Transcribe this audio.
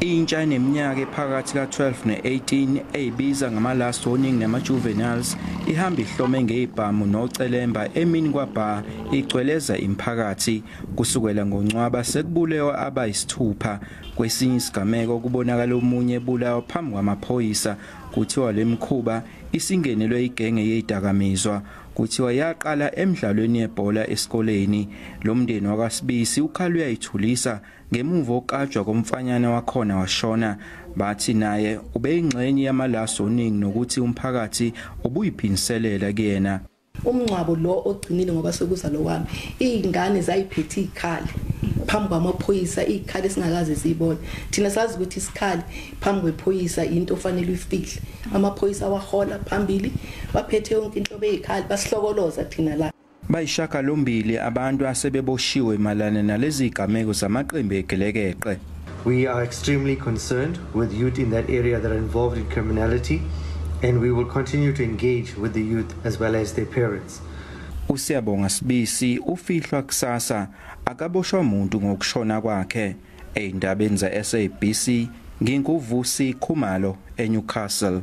Intsha eneminyaka ephakathi ka-12 ne-18 eyibiza ngama-last warning nama-juveniles ihamba ihlome ngezibhamu nocelemba emini kwabha, igcweleza imiphakathi. Kusukela ngoNcwaba sekubulewa abayisithupha. Kwesinye isigameko kubonakala omunye ebulawa phambi kwamaphoyisa. Kuthiwa lemikhuba isingenelwe igenge yezidakamizwa. Kuthiwa yaqala emidlalweni yebhola esikoleni. Lo mndeni wakwaSibisi ukhala uyayithulisa ngemuva okajwa komfanyana wakhona washona. Bathi naye ubeyingxenye yama-last warning nokuthi umphakathi ubuyiphindiselela kuyena. Umncwabo lo ogcinile ngoba sekuza lo wami, izingane zayiphethe izikhali phambi kwamaphoyisa, izikhali esingakaze siyibone thina. Sazi ukuthi isikhali phambi kwephoyisa into ofanele uyifihle. Amaphoyisa wahola phambili, baphethe yonke inhlobo ezikhali, basihlokoloza thina la. Bayishagalombili abantu asebeboshiwe malana nalezi zigameko zamaqembu egelekeqe. We are extremely concerned with youth in that area that are involved in criminality, and we will continue to engage with the youth as well as their parents. USiyabonga Sibisi ufihlwa kusasa, akaboshwa umuntu ngokushona kwakhe. Ey'ndabeni za-SABC, nginguVusi Khumalo eNewcastle.